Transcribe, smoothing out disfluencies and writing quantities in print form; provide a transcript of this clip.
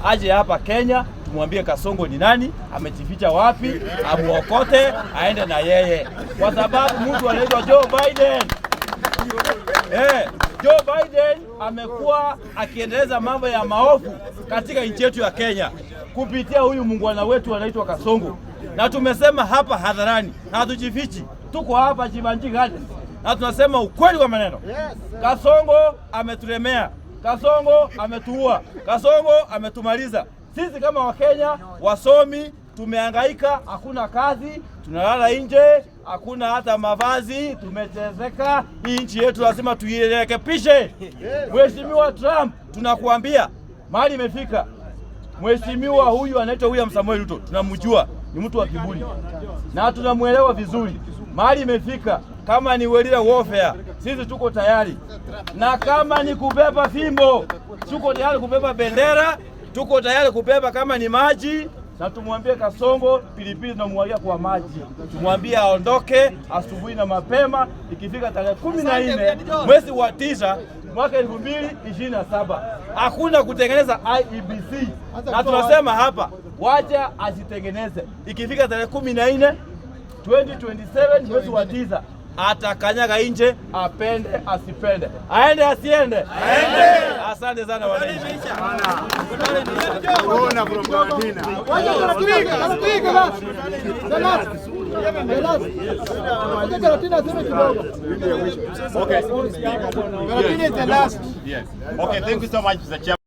Aje hapa Kenya, tumwambie Kasongo ni nani, amejificha wapi, amuokote aende na yeye, kwa sababu mtu anaitwa Joe Biden. Joe Biden amekuwa akiendeleza mambo ya maovu katika nchi yetu ya Kenya kupitia huyu muungwana wetu anaitwa Kasongo, na tumesema hapa hadharani, hatujifichi, tuko hapa Jeevanjee Gardens na tunasema ukweli wa maneno. Kasongo ametulemea, Kasongo ametuua, Kasongo ametumaliza. Sisi kama Wakenya wasomi tumehangaika, hakuna kazi, tunalala nje, hakuna hata mavazi, tumeteseka. Hii nchi yetu lazima tuirekebishe. Mheshimiwa Trump, tunakuambia mahali imefika. Mheshimiwa huyu anaitwa William Samoei Ruto, tunamjua ni mtu wa kiburi na tunamwelewa vizuri. Mahali imefika, kama ni guerrilla warfare, sisi tuko tayari, na kama ni kubeba fimbo, tuko tayari kubeba bendera, tuko tayari kubeba kama ni maji, na tumwambie Kasongo pilipili tunamwagia kwa maji, tumwambie aondoke asubuhi na mapema, ikifika tarehe 14 mwezi wa 9 mwaka 2027 hakuna kutengeneza IEBC, na tunasema hapa wacha asitengeneze. Ikifika tarehe 14 2027 mwezi wa 9 atakanyaga nje, apende asipende, aende asiende, aende. Asante sana wananchi. Ona from Karatina. Wacha Karatina, the last, the last, the last. Wacha Karatina aseme kidogo. Okay. Karatina is the last. Yes. Okay, thank you so much, Mr. Chairman.